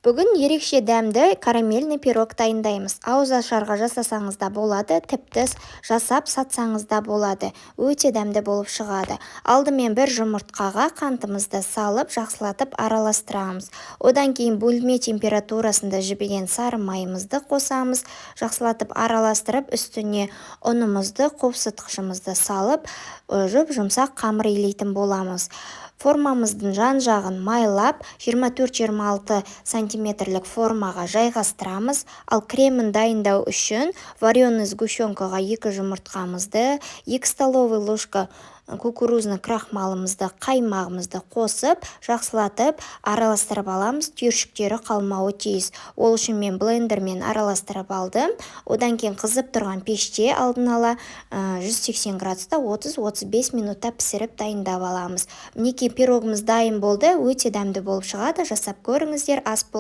Бүгін ерекше дәмді карамельный пирог дайындаймыз. Ауызашарға жасасаңыз да болады, тіпті жасап сатсаңыз да болады. Өте дәмді болып шығады. Алдымен бір жұмыртқаға қантымызды салып, жақсылатып араластырамыз. Одан кейін бөлме температурасында жібіген сары майымызды қосамыз. Жақсылатып араластырып, үстіне ұнымызды, қопсытқышымызды салып, жұп-жұмсақ қамыр илейтін боламыз. Формамыздың жан-жағын майлап, 24-26 сантиметрлік формаға жайғастырамыз. Ал кремін дайындау үшін вареный сгущенкаға 2 жұмыртқамызды, 2 столовый ложка кукурузный крахмалымызды, қаймағымызды қосып, жақсылатып араластырып аламыз. Түйіршіктері қалмауы тиіс. Ол үшін мен блендермен араластырып алдым. Одан кейін қызып тұрған пеште алдын ала 180 градуста 30-35 минутта пісіріп, дайындап аламыз. Мінекей, пирогымыз дайын болды. Өте дәмді болып шығады. Жасап көріңіздер. Ас.